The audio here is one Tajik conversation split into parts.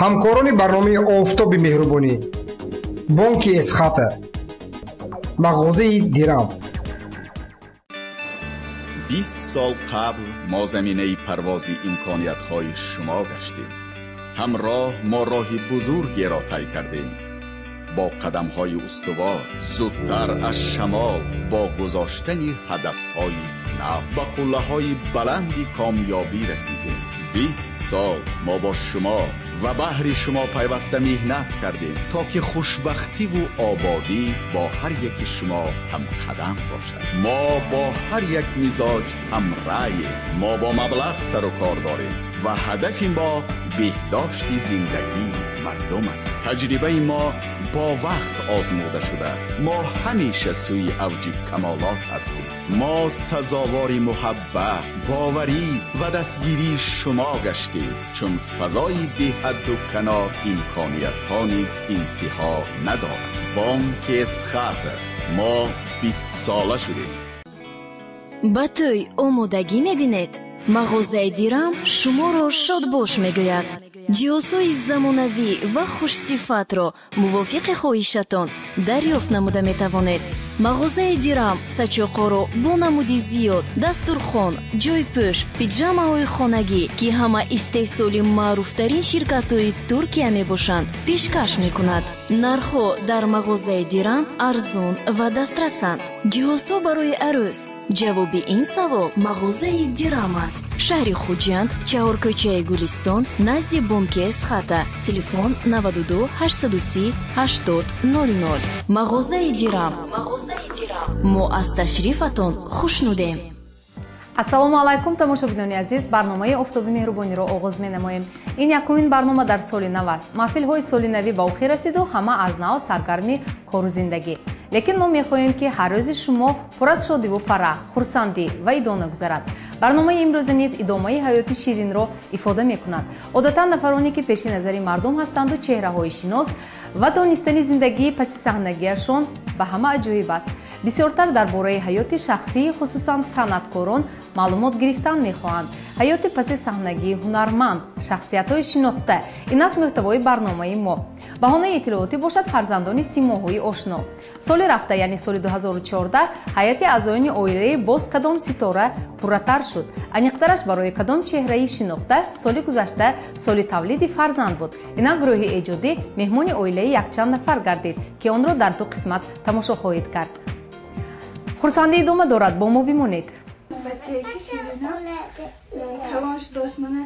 Ҳамкорони барномаи «Офтоби меҳрубонӣ»: бонки «Эсхата», мағозаи «Дирам». 20 сол қабл мо заминаи парвози имкониятҳои шумо гаштем. Ҳамроҳ мо роҳи бузургеро тай кардем бо қадамҳои устувор, зудтар аз шамол, бо гузоштани ҳадафҳои нав ба қуллаҳои баланди комёбӣ расидем. 20 сол мо бо шумо ва баҳри шумо пайваста меҳнат кардем, то ки хушбахтиву ободӣ бо ҳар яки шумо ҳамқадам бошад. Мо бо ҳар як мизоҷ ҳамраъем. Мо бо маблағ сару кор дорем ва ҳадафи мо беҳдошти зиндагии мардум аст. Таҷрибаи мо бо вақт озмуда шудааст. Мо ҳамеша сӯи авҷи камолот ҳастем. Мо сазовори муҳаббат, боварӣ ва дастгирии шумо гаштем, чун фазои беҳадду канор, имкониятҳо низ интиҳо надорад. Бонки «Эсхата», мо 20сола шудем. Ба тӯй омодагӣ мебинед? Мағозаи «Дирам» шуморо шодбош мегӯяд. Ҷиҳозҳои замонавӣ ва хушсифатро мувофиқи хоҳишатон дарёфт намуда метавонед. Мағозаи «Дирам» сачоқҳоро бо намуди зиёд, дастурхон, ҷойпӯш, пиҷамаҳои хонагӣ, ки ҳама истеҳсоли маъруфтарин ширкатҳои Туркия мебошанд, пешкаш мекунад. Нархҳо дар мағозаи «Дирам» арзон ва дастрасанд. Ҷиҳозҳо барои арӯс? Ҷавоби ин савол мағозаи «Дирам» аст. Шаҳри Хуҷанд, чаҳоркӯчаи Гулистон, назди бонки «Эсхата». Телефон 92 830 80 00. Мағозаи «Дирам», мо аз ташрифатон хушнудем. Ассалому алайкум, тамошобинони азиз! Барномаи «Офтоби меҳрубониро» оғоз менамоем. Ин якумин барнома дар соли нав аст. Маҳфилҳои соли навӣ ба охир расиду ҳама аз нав саргарми кору зиндагӣ. Лекин мо мехоҳем, ки ҳар рӯзи шумо пур аз шодиву фараҳ, хурсандӣ ва идона гузарад. Барномаи имрӯза низ идомаи ҳаёти ширинро ифода мекунад. Одатан нафароне, ки пеши назари мардум ҳастанду чеҳраҳои шинос ва донистани зиндагии паси саҳнагиашон ба ҳама аҷоиб аст. Бисёртар дар бораи ҳаёти шахсии, хусусан санъаткорон, маълумот гирифтан мехоҳанд. Ҳаёти паси саҳнагии ҳунарманд, шахсиятҳои шинохта — ин аст мӯҳтавои барномаи мо. Баҳонаи иттилоотӣ бошад фарзандони симоҳои ошно. Соли рафта, яъне соли 2014, ҳайати аъзоёни оилаи боз кадом ситора пурратар шуд? Аниқтараш, барои кадом чеҳраи шинохта соли гузашта соли тавлиди фарзанд буд? Инак, гурӯҳи эҷодӣ меҳмони оилаи якчанд нафар гардид, ки онро дар ду қисмат тамошо хоҳед кард. Хурсандӣ идома дорад, бо мо бимонед. Бачае ки ширинам калон шудааст, мана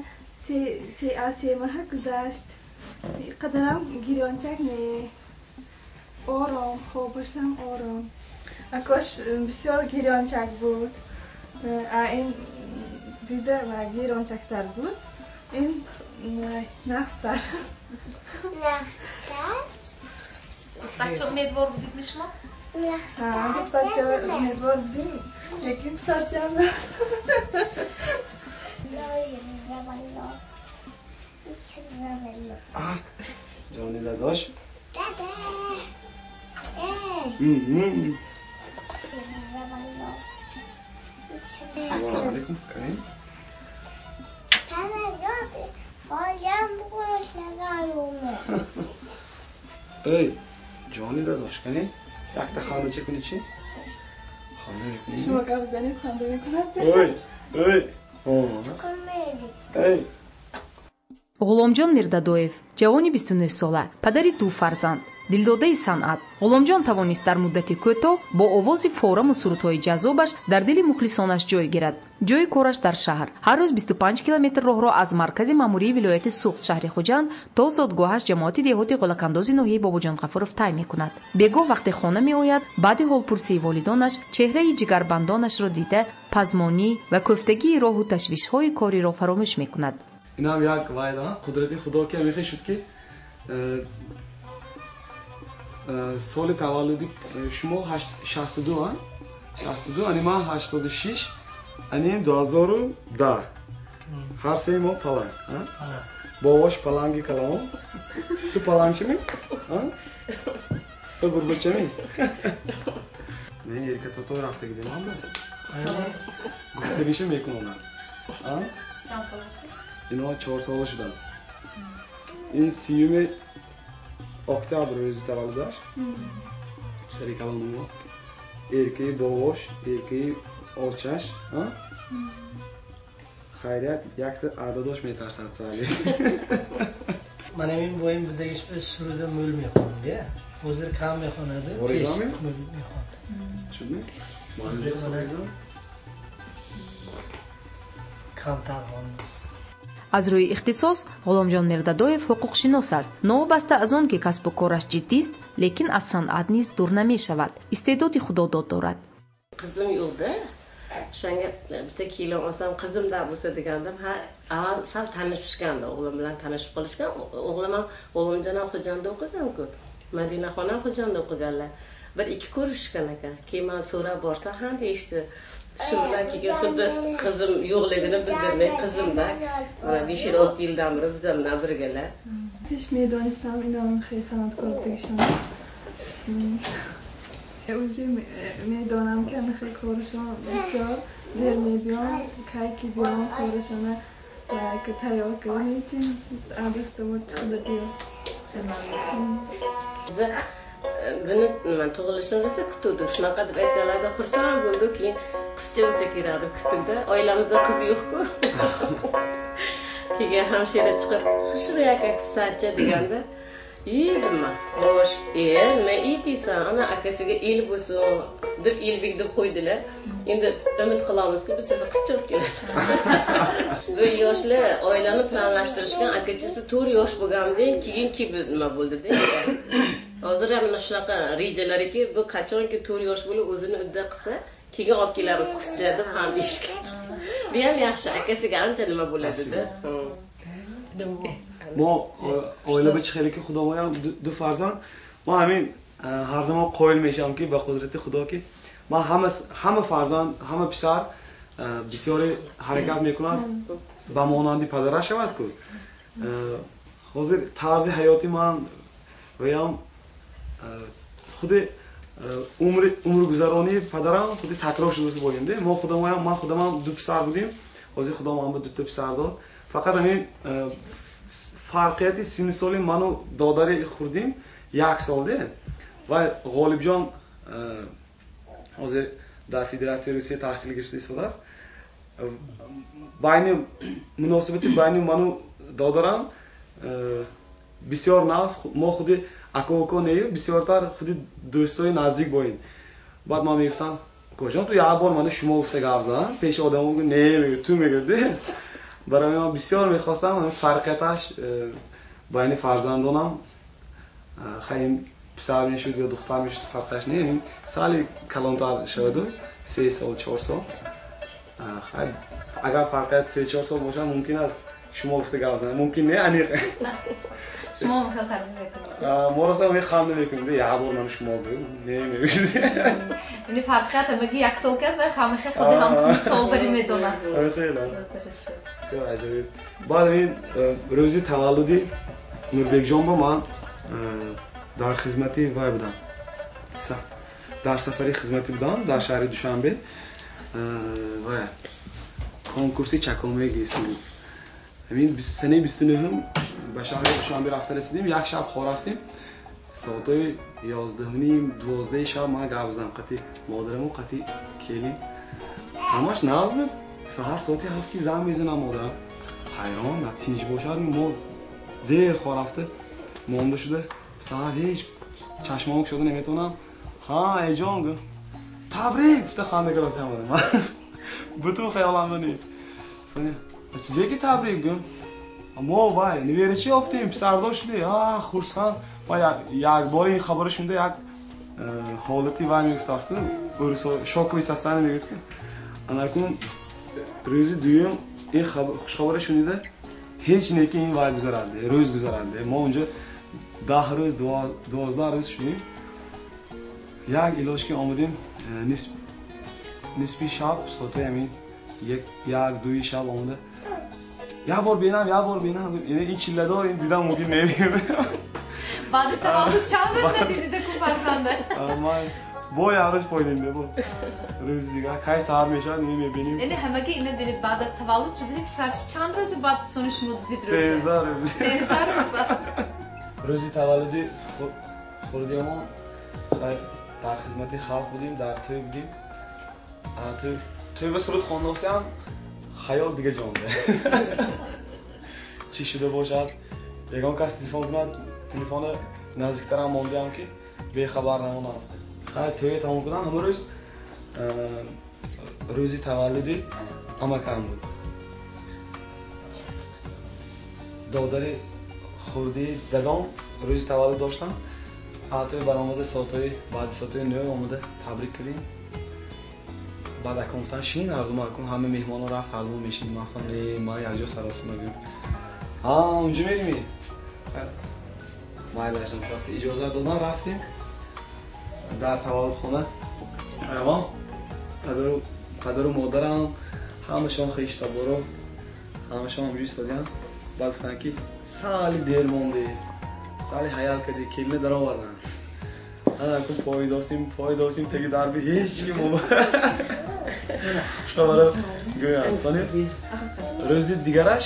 3 маҳа гузашт, қадарам гирёнчак не, ором, хобашам ором. Акош бисёр гирёнчак буд, а ин дида ва гирёнчактар буд, ин нағзтар. Бача умедвор будед шумо? Бача умедвор будем, лекин писарчаам нағз. Ҷони дадош. Dada. Ассалому алайкум, Карим. М. Эй, ҷони дадош, кани якта хандача куни, чӣ ханда мекунӣ? Шумо гап занед, ханда мекунад. Ой, ой, эй. Ғуломҷон Мирдадоев, ҷавони 29 сола, падари ду фарзанд, дилдодаи санъат. Ғуломҷон тавонист дар муддати кӯтоҳ бо овози фораму сурудҳои ҷаззобаш дар дили мухлисонаш ҷой гирад. Ҷойи кораш дар шаҳр. Ҳар рӯз 25 километр роҳро аз маркази маъмурии вилояти Суғд, шаҳри Хуҷанд, то зодгоҳаш, ҷамоати деҳоти Ғулакандози ноҳияи Бобоҷон Ғафуров, тай мекунад. Бегоҳ вақте хона меояд, баъди ҳолпурсии волидонаш, чеҳраи ҷигарбандонашро дида, пазмонӣ ва кӯфтагии роҳу ташвишҳои кориро фаромӯш мекунад. Инам як вайда қудрати Худо, ки ҳамихе шуд, ки соли таваллуди шумо 62, 62, ани ман 86, ани 2010. Ҳар сеи мо паланг. Бобош паланги калон. Ту палангчими, ту гурбачами? Мен еркатото рақса гидемам, гуфтагиша мекунонад. Чанд сола шуд? Ино 4 сола шуданд. Ин 30 октябр рӯзи таваллудаш. Писари калони мо. Эркаи бобош, эркаи очаш. Хайрият якта ададош метарсад сали. Ман ҳамин бо ин будагиш ба суруда мӯл мехонд, ҳозир кам мехонаду пеш мӯл мехонд. Шудми? Камтар хондааст. Аз рӯи ихтисос Ғуломҷон Мирдадоев ҳуқуқшинос аст. Новобаста аз он ки касбу кораш ҷиддист, лекин аз санъат низ дур намешавад. Истеъдоди худодод дорад. Qizim yo'qda, o'shanga bitta kelin olsam qizimda bo'lsa degandim. Ha, avval sal tanishishganda, o'g'lim bilan tanishib qolishgan. O'g'lim ham, G'ulomjon ham Xo'jandda o'qigan-ku. Madinaxon ham Xo'jandda o'qiganlar. Bir ikki ko'rishgan ekan. Keyin men so'rab borsa, ha deyishdi. Shu bilan keyin xuddi qizim yo'qligini bildirmay, qizimda mana 5-6 yildan beri biz bilan birgalar. Hech medonistам inom xey san'atkor degisham. Уже медонам ки ҳамихел корашон бисёр дер мебиён, кай ки биён корашона ки тайёр карда метим, адаста мо chiqdi биё. Biza buni nima tug'ilishini rosa kutuvdik. Shunaqa deb aytganlarida xursand bo'ldik. Keyin qizcha bo'lsa kerak deb kutdikda. Oilamizda qiz yo'q-ku. Keyin hamshira chiqib, "Xushro'y aka pisarcha" deganda, "Yedim man." Xo'sh, nima deysan? Ana akasiga el bo'lsin deb elbek deb qo'ydilar. Endi umid qilamizki, bu safar qizcha bo'lib keladi. Bu yoshlar oilani planlashtirishgan, akachasi 4 yosh bo'lgandan keyin kelib nima bo'ldi-da. Hozir ham mana shunaqa rejalariki, bu qachonki 4 yosh bo'lib o'zini udda qilsa, keyin olib kelamiz qizcha deb ham deyishgan. Bu ham yaxshi, akasiga ancha nima bo'ladi-da. Мо оила ба чӣ хеле ки худовоям ду фарзанд, мо ҳамин ҳар замон қоил мешавам ки ба қудрати худо ки ман ҳама фарзанд, ҳама писар бисёре ҳаракат мекунад ба монанди падараш шавад ку. Ҳозир тарзи ҳаёти ман ваям худи умргузаронии падарам худи такрор шудааст боем. Мо худамоям, ман худамам ду писар будем, ҳозир худо ман ба дута писар дод. Фақат ҳамин фарқияти синни соли ману додари хурдим 1 солде ва Ғолибҷон ҳозир дар Федератсияи Русия таҳсил гирифта истодааст. Байни муносибати байни ману додарам бисёр нағз, мо худи ака-уко нею, бисёртар худи дӯстои наздик боем. Баъд ман мегуфтам, "Укоҷон, ту як бор ману шумо гуфта гап зан, пеши одамо гу не мегӯ, ту мегӯ." Барои ман бисёр мехостам фарқияташ байни фарзандонам, хай ин писар мешуд ё духтар мешуд фарқаш не, ин сали калонтар шаваду 3 сол 4 сол. Хай агар фарқият 3-4 сол бошад, мумкин аст шумо гуфта гап занед, мумкин не аниқ. Шумо хел тарбия мекунед. Мо роста механда мекунем, як бор ману шумо гӯ, не мегӯ. Ини фарқият ҳамагӣ 1 сол ки аст, вале ҳамаша худи ҳамсини сол бари медонад. Хеле. Бисёр аҷоиб. Баъд ин рӯзи таваллуди Нурбекҷон ба ман дар хизмати вай будам. Дар сафари хизматӣ будам дар шаҳри Душанбе. Вай конкурси чакомеги буд. Ҳамин санаи 29 ба шаҳри Душанбе рафта расидем, як шаб хор рафтем. Соатҳои 11:30 12 шаб ман гап задам қати модараму қати келин. Ҳамаш нағз буд. Саҳар соати 7 ки занг мезанам модарам. Ҳайрон, дар тинч бошад, мо дер хор рафта монда шуда. Саҳар ҳеҷ чашмам кушода наметавонам. Ҳа, эйҷон гуфт. Табрик гуфта ханда карда модарам. Бутун хаёламда нест. Соня, чизе ки табрик гуфт. Мо вай, неверачи ёфтем, писардор шудӣ. Ҳа, хурсанд. Ва якбора ин хабаро шунида як ҳолати вай мегуфтааст ку, шоковый состояние мегуфт ку. Анакун рӯзи дуюм ин хушхабаро шунида ҳеҷ неки ин вай гузарад, рӯз гузарад. Мо унҷо 10 рӯз, 12 рӯз шудем. Як илоҷ ки омадем, нисфи шаб, соати ҳамин 1-2 шаб омада. Як бор бинам, як бор бинам. Ин чилладор ин дидам мумкин намебинам. Баъди таваллуд чанд рӯз надидида ку фарзанда? Ман бо як рӯз пойдимда бо. Рӯзи дигар кай саҳар мешавад, ини мебинем. Яъне ҳамагӣ ина бинед, баъд аз таваллуд шудани писарчи чанд рӯзи баъд сони шумо дидид рӯз? 13 рӯз. 13 рӯз баъд. Рӯзи таваллуди хурдиамон дар хизмати халқ будем, дар тӯй будем. Тӯй ба суруд хондосиам хаёл дига ҷонда. Чӣ шуда бошад, ягон кас телефон кунад, телефона наздиктарам мондиам ки бехабар намонам. Хай тӯя тамом кардам, ҳамон рӯз рӯзи таваллуди амакам буд. Додари хурдии дадом рӯзи таваллуд доштам. Тӯй баромада соатҳои баъди соатҳои 9 омада табрик кардем. Баъд акун гуфтан шинин ҳардума, акун ҳама меҳмонон рафт, ҳардума мешинем. Ман гуфтам не, ман якҷо саросима гӯм. Унҷо мерими? Майлашам рафта иҷозат додан, рафтем дар таваллудхона. Равон падару модарам ҳамашон хештаборо ҳамашон ҳамҷо истодианд. Баъд гуфтанд ки сали дер монде, сали ҳаял кардӣ, келина дароварданд. Акун пой досим теги дарби ҳеҷ ки мо хушхабаро гӯянд. Сони рӯзи дигараш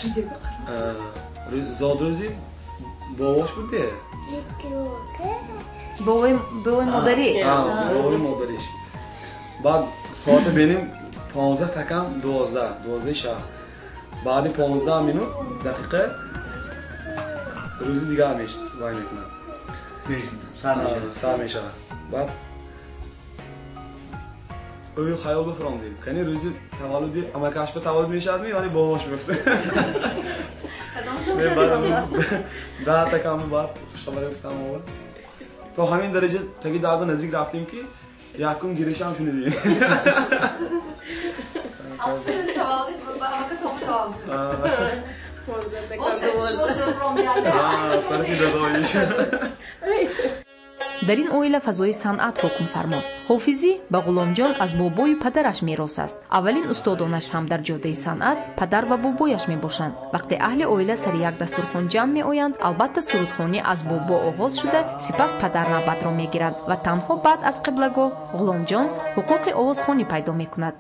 зодрӯзи бобош буд де? Бобои модарӣ? Бобои модариш. Баъд соата бинем 15 такам 12 шаб. Баъди 15 минут дақиқа рӯзи дигар вай мекунад. Сар мешавад. Баъд ӯ хаёл бифаромдем. Кани рӯзи таваллуди амакаш ба таваллуд мешавад ми, вале бобош мегуфт. 10 такам баъд хушхабарӣ гуфтам овард. То ҳамин дараҷа таги дарба наздик рафтем ки якум гиришам шунидем. Дар ин оила фазои санъат ҳукмфармост. Ҳофизӣ ба Ғуломҷон аз бобои падараш мерос аст. Аввалин устодонаш ҳам дар ҷодаи санъат падар ва бобояш мебошанд. Вақте аҳли оила сари як дастурхон ҷамъ меоянд, албатта сурудхонӣ аз бобо оғоз шуда, сипас падар навбатро мегирад ва танҳо баъд аз қиблагоҳ Ғуломҷон ҳуқуқи овозхонӣ пайдо мекунад.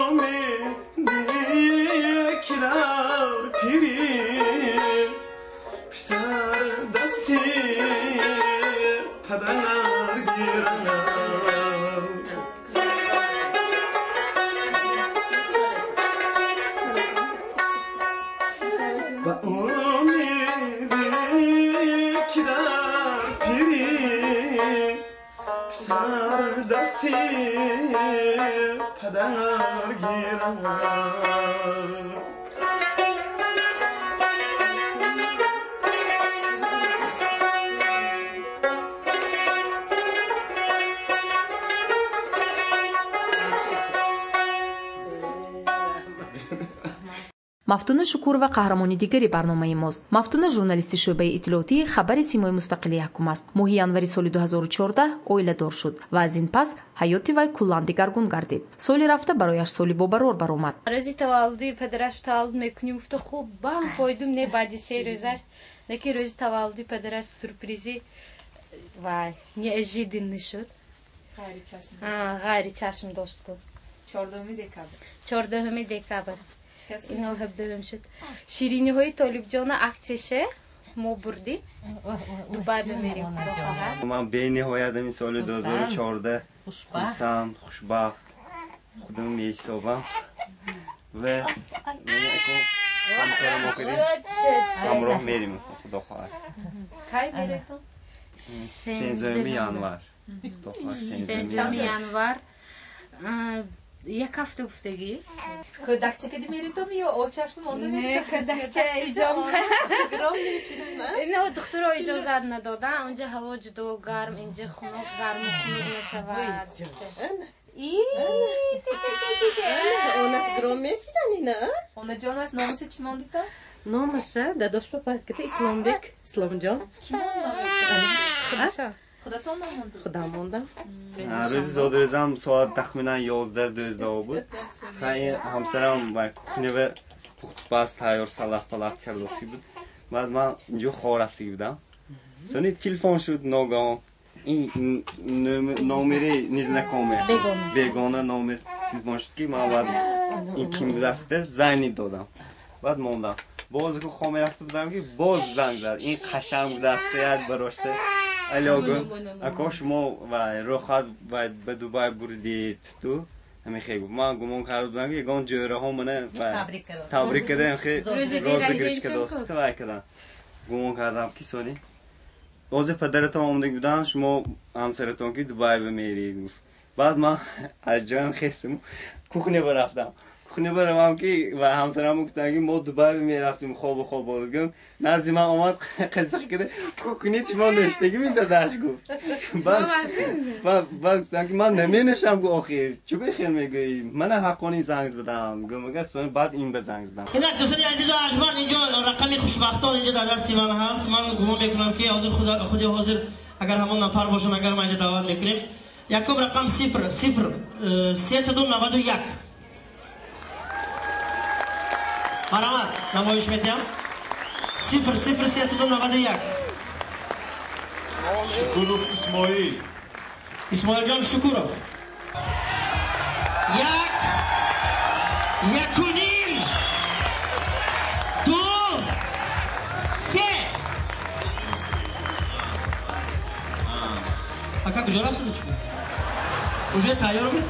Umidi kirar piri, pisar dasti. падар гирам. Мафтуна Шукурова қаҳрамони дигари барномаи мост. Мафтуна журналисти шӯъбаи иттилоотии хабари симои мустақили якум аст. Моҳи январи соли 2014 оиладор шуд ва аз ин пас ҳаёти вай куллан дигаргун гардид. Соли рафта барояш соли бобарор баромад. Рӯзи таваллуди падараш таваллуд мекунем, гуфта хуб бам пойдум, не баъди се рӯзаш, лекин рӯзи таваллуди падараш сюрпризи вай неожиданный шуд. Ғайри чашм дошт буд. 14 декабр. 14 декабр. Ино ҳабдаҳум шуд. Шириниҳои Толибҷона аксияше мо бурдим. Дубай бимерим, худо хоҳад. Ман бениҳоят ин соли 2014 хурсанд, хушбахт худам меҳисобам ва ҳамсарам охири ҳамроҳ мерим, худо хоҳад. Кай меретон? 13 январ. Худо хоҳад 13 январ. Як ҳафта гуфтагӣ. Кӯдакча кади меритом ё очашма монда меритом? Не, кӯдакча иҷом. Ино духтуро иҷозат надодан. Унҷа ҳаво ҷудо гарм, инҷа хунук, гарму хунук мешавад. Онаш гром мешидан ина? Онаҷонаш номаша чӣ мондита? Номаша дадош папаката Исломбек, Исломҷон. Кӣ монд? Худатон мондед? Худам мондам. Рӯзи зодрӯзам соат тахминан 11-12 буд. Ҳамсарам ба кухнева пухтупаз тайёр салат-палат кардоси буд. Баъд ман инҷо хоб рафтагӣ будам. Сони телефон шуд ногаҳон. Ин номери незнакомый. Бегона номер телефон шуд ки ман баъд ин ким будааст гуфта занг додам. Баъд мондам. Боз хоб мерафта будам ки боз занг зад. Ин қашанг будааст як барошта. Алло, ако шумо рӯхат ба Дубай бурдид ту ҳамин хел гуфт. Ман гумон карда будам ки ягон ҷӯраҳо мана табрик кардам, хел розыгрыш кардост вай кардам. Гумон кардам ки сони ҳозир падаратон омада буданд, шумо ҳамсаратон ки Дубай бимерид гуфт. Баъд ман аз ҷоям хестам, кухня барафтам. Кухня баравам ки ва ҳамсарам гуфтанд ки мо Дубай мерафтем, хобу хоб гум. Назди ман омад қисиқ карда, кухни шумо нӯштагӣ медодаш гуфт. Баъд гуфтам ки ман наменӯшам гуфт, охир чӣ бехел мегӯӣ? Мана ҳаққони занг задам. Гум баъд ин ба занг задам. Инак дӯстони азизу арҷманд, инҷо рақами хушбахтон инҷо дар дасти ман ҳаст. Ман гумон мекунам ки ҳозир худи ҳозир агар ҳамон нафар бошанд, агар ман инҷо даъват мекунем. Якум рақам 0 0 391. Марҳамат, намоиш метиҳам. 0 0 391. Шукуров Исмоил. Исмоилҷон Шукуров. 1 1.5 2 3. Ака куҷо рафтед чӣ? Уже тайёр ми?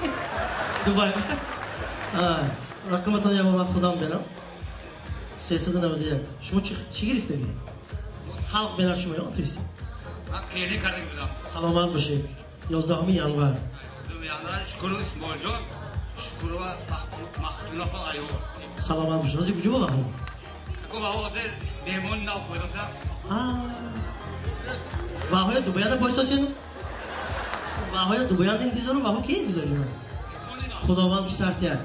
Дубай. Рақаматон як бор ман худам бинам. 391. Шумо чӣ гирифтагӣ? Халқ бинад шумо ё туристи? Ман келин карда будам. Саломат бошед. 11 январ. 11 январ Шукуров Исмоилҷон, Шукурова Махтунахон Аюб. Саломат бошед. Ҳозир куҷо баҳо? Ако баҳо ҳозир меҳмони нав пойдоса. Баҳоя Дубаяро пойсосен? Баҳоя Дубаяро интизору баҳо ки интизор ҷонам? Худованд писартияд.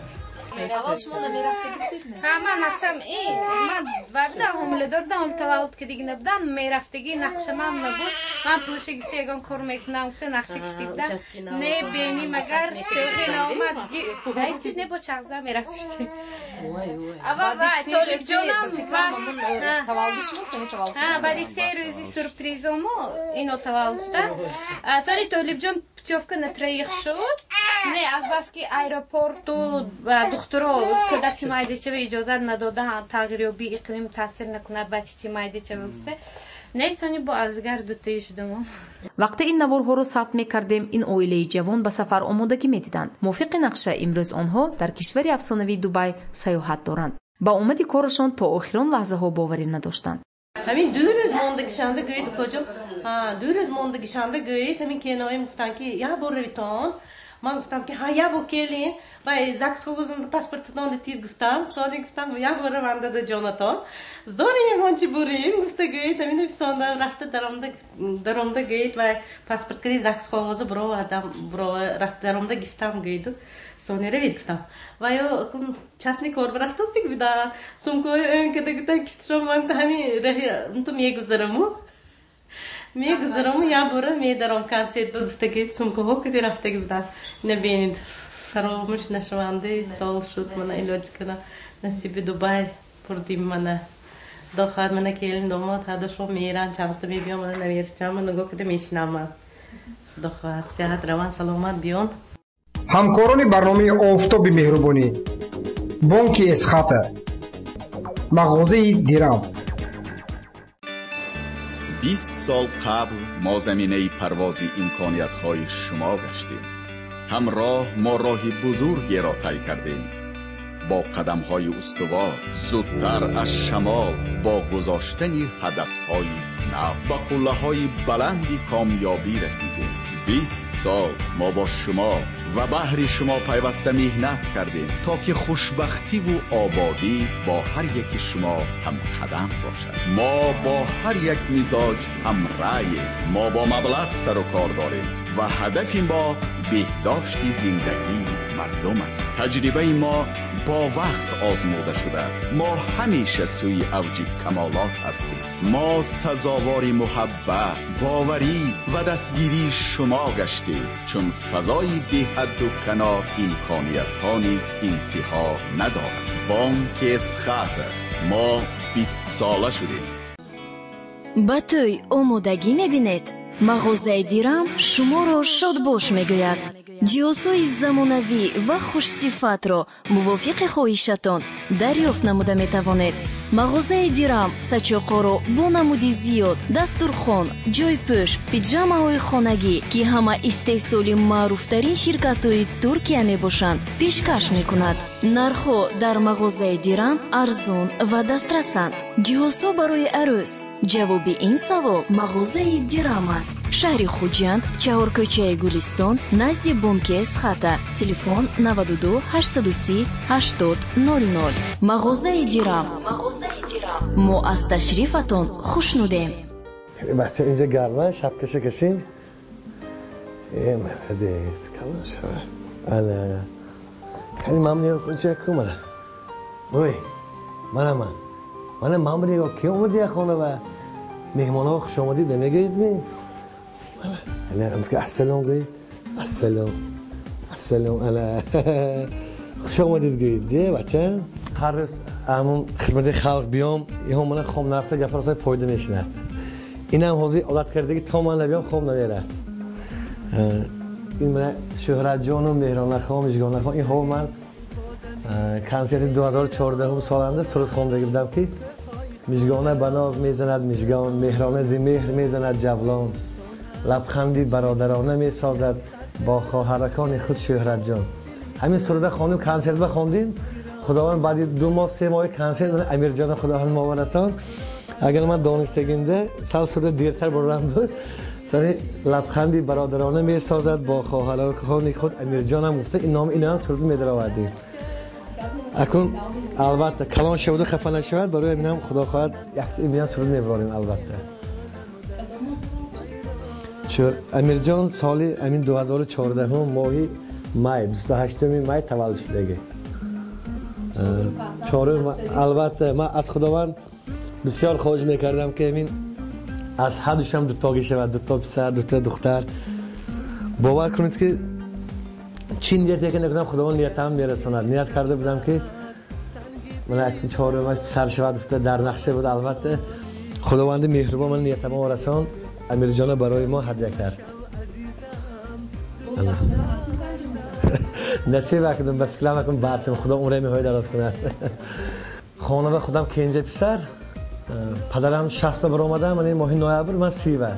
Аввал шумо намерафта гуфтед не? Ҳа, ман нақшам ман вабудам, ҳомиладор будам, ҳоли таваллуд кардагӣ набудам, мерафтагӣ нақшамам набуд. Ман пулаша гирифта ягон кор мекунам, гуфта нақша кишта будам. Не, бени магар сеғе наомад, ҳеҷ не бо чағза мерафтишти. Ава вай Толибҷонам таваллуди шумо сони таваллуд. Ҳа, баъди се рӯзи сюрпризомо ино таваллуд шуда. Сони Толибҷон путёвка на троих шуд. Не, азбаски аэропорту духтуро кӯдачи майдачава иҷозат надодаанд, тағйирёбии иқлим таъсир накунад ба чичи майдачава гуфта. Не, сони бо азгар дутаи шудам. Вақте ин наворҳоро сабт мекардем, ин оилаи ҷавон ба сафар омодагӣ медиданд. Мувофиқи нақша имрӯз онҳо дар кишвари афсонавии Дубай сайёҳат доранд. Ба омади корашон то охирон лаҳзаҳо боварӣ надоштанд. Ҳамин ду рӯз мондагишанда гӯед, укоҷон, ду рӯз мондагишанда гӯед, ҳамин кеноим гуфтанд ки як бор равитон, Ман гуфтам ки ҳа, ябо келин, вай ЗАГС қоғозунда паспортатонро тид гуфтам. Сони гуфтам, як бора ман дада ҷонатон. Зори ягон чи бурим, гуфта гӯед, ҳамин нависонда рафта даромда гӯед, вай паспорт кади ЗАГС қоғозу буровардам, рафта даромда гифтам гӯеду. Сони равид гуфтам. Вай кун частный кор рафтосик бидан. Сумкаҳои ӯн када гуфтам, кифтшо ман ҳамин раҳи ту мегузараму. Мегузараму, як бора медаром консерт ба гуфта гӯед, сумкаҳо кади рафтаги будан. Набинед. Фаромӯш нашавандаи сол шуд, мана илоҷ кана насиби Дубай бурдим мана. Худо хоҳад мана келин домод ҳардушон меран, чанста мебиён, мана наверчам, нигоҳ када мешинам ман. Худо хоҳад сиҳат раван, саломат биён. Ҳамкорони барномаи Офтоби меҳрубонӣ: Бонки Эсхата, мағозаи Дирам. 20 сол қабл мо заминаи парвози имкониятҳои шумо гаштем. Ҳамроҳ мо роҳи бузургеро тай кардем. Бо қадамҳои устувор, зудтар аз шамол, бо гузоштани ҳадафҳои нав ба қуллаҳои баланди комёбӣ расидем. 20 сол мо бо шумо ва баҳри шумо пайваста меҳнат кардем, то ки хушбахтиву ободӣ бо ҳар яки шумо ҳамқадам бошад. Мо бо ҳар як мизоҷ ҳамраъем. Мо бо маблағ сару кор дорем ва ҳадафи мо беҳдошти зиндагии мардум аст. Таҷрибаи мо бо вақт озмуда шудааст. Мо ҳамеша сӯи авҷи камолот ҳастем. Мо сазовори муҳаббат, боварӣ ва дастгирии шумо гаштем, чун фазои беҳадду канор имкониятҳо низ интиҳо надорад. Бонки Эсхата. Мо 20 сола шудем. Ба тӯй омодагӣ мебинед? Мағозаи Дирам шуморо шодбош мегӯяд. Ҷиҳозҳои замонавӣ ва хушсифатро мувофиқи хоҳишатон дарёфт намуда метавонед. Мағозаи Дирам сачоқҳоро бо намуди зиёд, дастурхон, ҷойпӯш, пиҷамаҳои хонагӣ, ки ҳама истеҳсоли маъруфтарин ширкатҳои Туркия мебошанд, пешкаш мекунад. Нархҳо дар мағозаи Дирам арзон ва дастрасанд. Ҷиҳозҳо барои арӯс. Ҷавоби ин савол мағозаи Дирам аст. Шаҳри Хуҷанд, чаҳоркӯчаи Гулистон, назди бонки Эсхата. Телефон 92 830 80 00. Мағозаи Дирам. Мо аз ташрифатон хушнудем. Бача инҷа гарма, шапкаша кашин. Э, молодец, калон шава. Ана. Кани мам нигоҳ кун, ча кун мана. Ой, мана ман. Мана мам нигоҳ, ки омади я хона ва меҳмонҳо хуш омадид намегӯед ми? Ана, ассалом гӯед. Ассалом. Ассалом, ана. Хуш омадид гӯед, де, бача? Ҳар рӯз ҳамон хизмати халқ биём, иҳо мана хом нарафта гапарасай фоида мешинад. Инам ҳозир одат кардаги то ман набиём хом намерад. Ин мана Шӯҳратҷону Меҳронахон, Мижгонахон, инҳо ман консерти 2014 соланда суруд хондаги будам, ки Мижгона ба ноз мезанад мижгон, Меҳрона зи меҳр мезанад ҷавлон, лабханди бародарона месозад бо хоҳаракони худ Шӯҳратҷон. Ҳамин суруда хондем, консерт ба хондем. Худованд баъди 2 моҳ 3 моҳи консерт Амирҷона Худованд мо расон. Агар ман донистагинда сал суруда дертар бурдам буд. Сани лабханди бародарона месозад бо хоҳаракони худ Амирҷонам гуфта, ин ном инам суруд медаровардем. Акун албатта калон шаваду хафа нашавад, барои ҳаминам Худо хоҳад якта имиям суруд мебарорем албатта. Чун Амирҷон соли ҳамин 2014 моҳи май, 28 май таваллуд шудаги. Чорум, албатта ман аз Худованд бисёр хоҳиш мекардам, ки ҳамин аз ҳардушам дутоги шавад, дуто писар, дута духтар. Бовар кунед, ки чӣ нияте ки накунам, Худованд ниятам мерасонад. Ният карда будам, ки мана чорумаш писар шавад, гуфта дар нақша буд. Албатта Худованди меҳрубон ман ниятама расон, Амирҷона барои мо ҳадя кард. Насиб акунам, ба фикрам акун басим, Худо умре меҳои дароз кунад. Хона ва худам кенҷа писар, падарам 60 ба баромадам, ман моҳи ноябр ман 30 ва.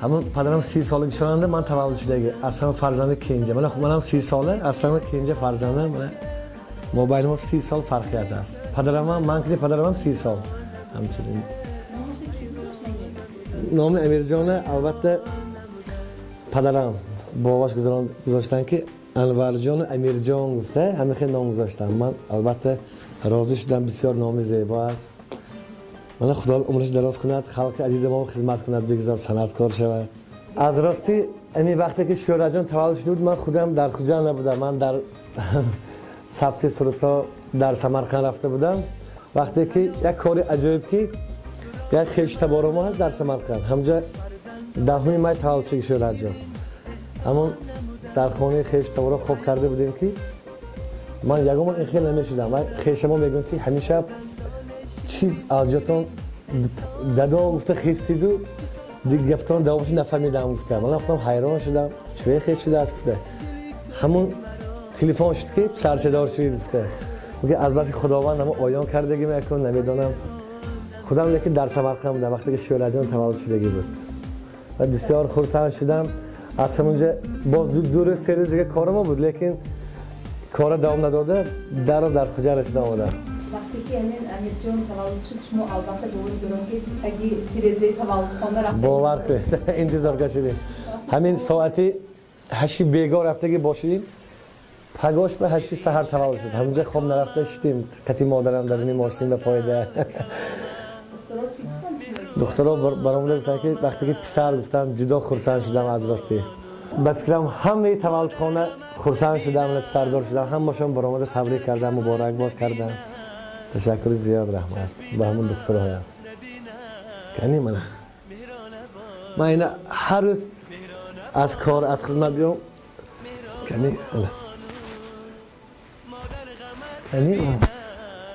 Ҳамон падарам 30 сола гишонанда ман таваллуд шудаги. Аз ҳама фарзанди кенҷа. Манам 30 сола, аз ҳама кенҷа фарзандам. Мо байни мо 30 сол фарқият аст. Падарам ман ки падарам 30 сол. Ҳамчунин. Номи Амирҷона албатта падарам бобош гузоштанд ки Анварҷону Амирҷон гуфта ҳамин хел ном гузоштанд. Ман албатта розӣ шудам, бисёр номи зебо аст. Мана Худо умраш дароз кунад, халқи азизи мо хизмат кунад, бигзор санъаткор шавад. Аз ростӣ ин вақте ки Шӯҳратҷон таваллуд шуда буд, ман худам дар Хуҷанд набудам. Ман дар сабти сурудҳо дар Самарқанд рафта будам. Вақте ки як кори аҷоиб ки як хештаборо мо ҳаст дар Самарқанд, ҳамҷа 10 май таваллуд шуд Шӯҳратҷон. Ҳамон дар хонаи хештаборо хоб карда будем ки ман ягон бор ин хел намешудам. Хешамо мегӯям ки ҳамеша чӣ аз ҷотон дадо гуфта хестиду гаптон давомашо нафаҳмидам гуфта. Ман худам ҳайрон шудам, чӣ хел шудааст гуфта. Ҳамон телефон шуд ки писарчадор шудид гуфта. Аз баски Худованд ҳамо оён кардагӣ мекун, намедонам. Худам лекин дар Самарқанд будам вақте ки Шӯҳратҷон таваллуд шудагӣ буд. Ва бисёр хурсанд шудам. Аз ҳамонҷа боз ду рӯз се рӯз дига кори мо буд, лекин кора давом надода, дарро дар Хуҷанд расида омадам. Вақте ки ҳамин Амирҷон таваллуд шуд, шумо албатта боварӣ дорам ки таги тирезаи таваллудхона рафтед. Бовар кунед, интизор кашидем. Ҳамин соати 8 бегоҳ рафтагӣ бошидем, пагош ба 8 саҳар таваллуд шуд. Ҳамонҷа хоб нарафта шидем, кати модарам дар ин мошин ба поида. Духтаро баромада гуфтанд ки вақте ки писар гуфтам, ҷудо хурсанд шудам аз ростӣ. Ба фикрам ҳамаи таваллудхона хурсанд шудам, писардор шудам, ҳамашон баромада табрик кардам, муборакбод кардам. Ташаккури зиёд, раҳмат ба ҳамон духтароям. Кани мана. Ман ина ҳар рӯз аз кор, аз хизмат биём. Кани ана. Кани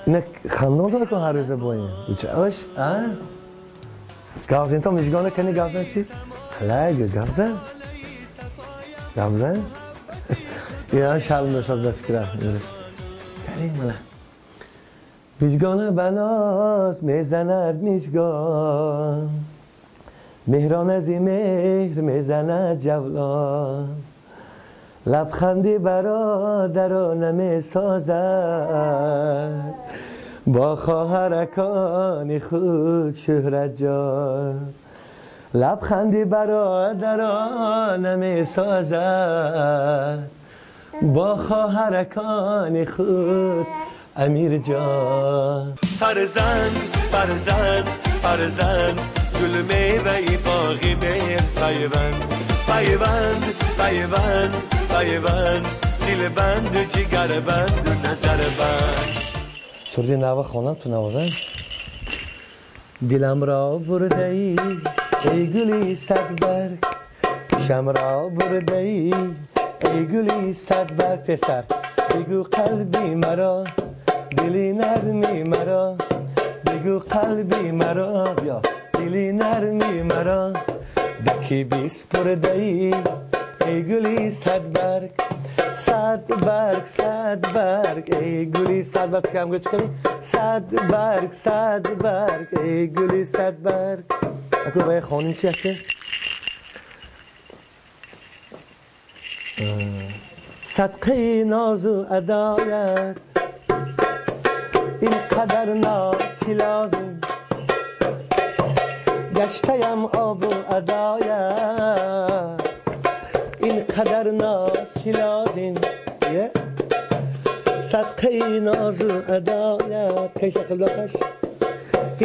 ина хандон дора кун ҳар рӯза бо ин. Учаш, а? Гавзин то мижгона кани гавзан чи? Қалай гавзан? Гавзан? Ина шарм дошт аз ба фикрам. Кани мана. Мижгона ба ноз мезанад мижгон, меҳрон аз меҳр мезанад ҷавлон, лабханди бародаро намесозад, бо хоҳаракони худ Шӯҳратҷон. Лабханди бародаро намесозад, бо хоҳаракони худ Амирҷон. Фарзанд, фарзанд, фарзанд, гул меваи боғи меҳр пайванд, пайванд, пайванд, пайванд, дилбанду ҷигарбанду назарбанд. Суруди нава хонам, ту навозан. Дилам ро бурдаӣ эй гули садбарг, гӯшамро бурдаӣ эй гули садбарг. Тезтар бигӯ қалби маро, дили нарми маро, бигӯ қалби маро, биё дили нарми маро, ба кӣ биспурдаӣ эй гули садбарг, садбарг, садбарг, эй гули садбарг. Фикрам гӯш кунӣ. Садбарг, садбарг, эй гули садбарг. Аку вай хоним чи якте? Садқаи нозу адоят, ин қадар ноз чӣ лозим, гаштаям обу адоят, ин қадар ноз чӣ лозим, садқаи нозу адоят. Кай шакл докаш?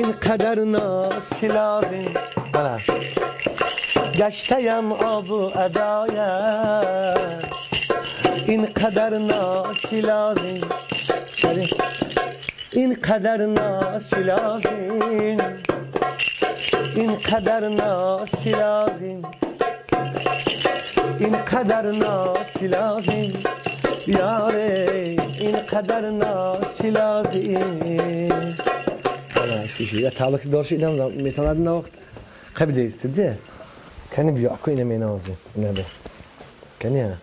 Ин қадар ноз чӣ лозим, гаштаям обу адоят, ин қадар ноз чӣ лозим, ин қадар ноз чӣ лозим, ин қадар ноз чӣ лозим, ин қадар ноз чӣ лозим, ёре ин қадар ноз чӣ лозим. Я таблаки дорши инам метавонад навохт. Хай бидеисти де. Кани биё, аку ина менавозем. Ина бе. Кани а.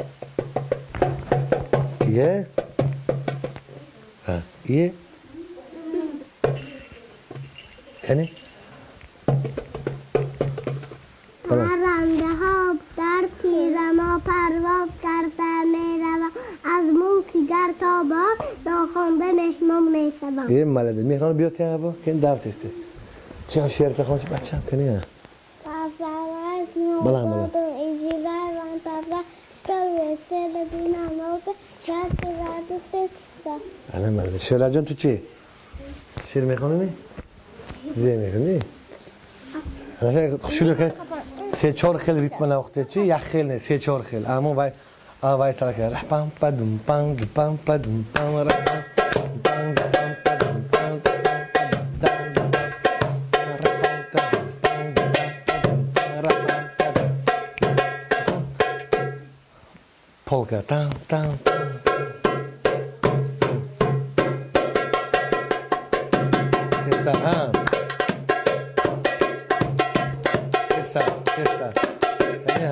Ие? А, ие? Кани? Паррандаҳо дар тирамо парвоз карда мераванд, аз мулки гар то боғ нохонда меҳмон мешаванд. Е, маладец. Меҳрон биё тия бо, кен дар тестед. Чи ҳам шеър тахон чи бачам кани а? Балам, балам. 2 3 9 4 3 3. Ана мале. Шӯлаҷон, ту чӣ? Шеър мехонӣ? Зе мехонӣ? Хушрӯ ки се чор хел ритма навохте чи? Як хел не, се чор хел. Аммо вай вай сара кард. Пам падум пам пам падум пам ра пам пам пам падум пам. Полка там там там. Теса, теса, теса. Яъне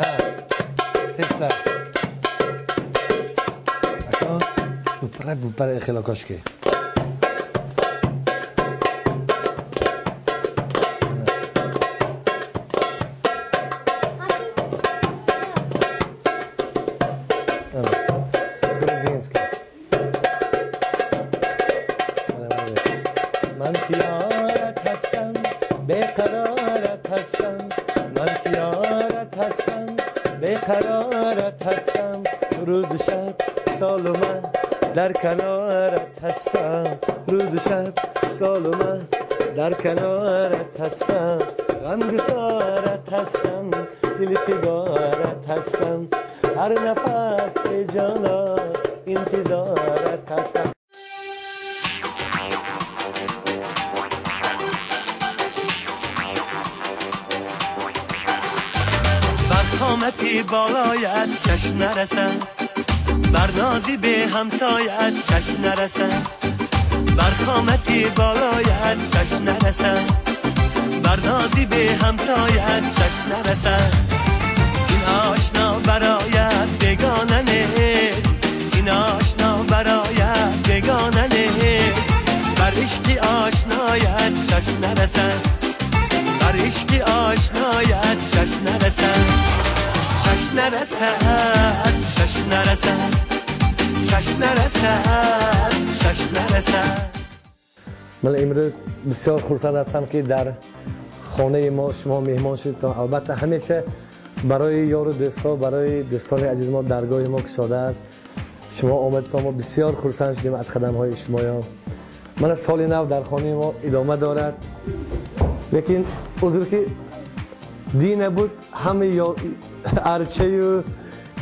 теса. Ако дупара дупара хелокошки. Грузинский. من کیارت هستم، بیقرارت هستم. من کیارت هستم، بیقرارت هستم. روز شب سال و من در کنارت هستم. روز شب سال و من در کنارت هستم. غمگسارت هستم، دل فگارت هستم. هر نفس ای جانا انتظارت هستم. بر قامتی بالایت چشم نرسد، بر نازی به همتایت چشم نرسد. بر قامتی بالایت چشم نرسد، بر نازی به همتایت چشم نرسد. این آشنا برایت بیگانه نیست، این آشنا برایت بیگانه نیست. بر عشقی آشنایت چشم نرسد، بر عشقی آشنایت چشم نرسد. چشم نرسد، چشم نرسد، چشم نرسد، چشم نرسد. من امروز بسیار خرسند هستم که در خانه ما شما مهمان شدید. البته همیشه برای یار و دوستا، برای دوستان عزیز ما درگاه ما گشاده است. شما آمدید تا ما بسیار خرسند شدیم از خدمه های شما. من سال نو در خانه ما ادامه دارد، لیکن عذر که دی نبود همه ارچه و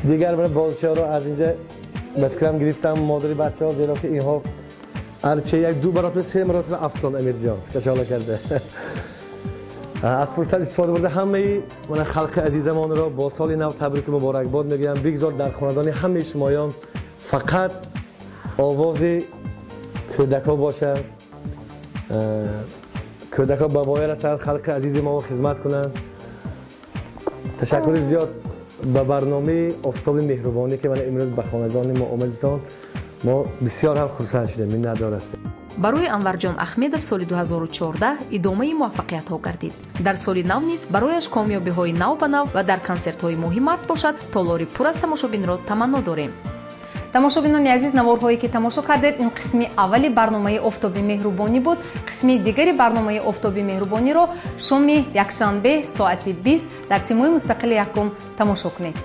دیگر برای بازچه را از اینجا به فکرم گرفتم مادری بچه ها، زیرا که اینها ارچه یک دو مرتبه سه مرتبه افتاد امیر جان کشاله کرده. از فرصت استفاده برده همه من خلق عزیزمان را با سال نو تبریک و مبارکباد میگویم. بگذار در خاندان همه شمایان فقط آواز کودک‌ها باشد، کودک‌ها به وای رسند، خلق عزیز ما خدمت کنند. تشکر زیاد به برنامه آفتاب مهربانی که من امروز به خاندان ما آمدیدتان، ما بسیار هم خرسند شدیم، منتدار هستیم. Барои Анварҷон Ахмедов соли 2014 идомаи муваффақиятҳо гардид. Дар соли нав низ барояш комёбиҳои нав ба нав ва дар консертҳои моҳи март бошад толори пур аз тамошобинро таманно дорем. Тамошобинони азиз, наворҳое ки тамошо кардед, ин қисми аввали барномаи Офтоби меҳрубонӣ буд. Қисми дигари барномаи Офтоби меҳрубониро шоми якшанбе соати 20 дар симои мустақили якум тамошо кунед.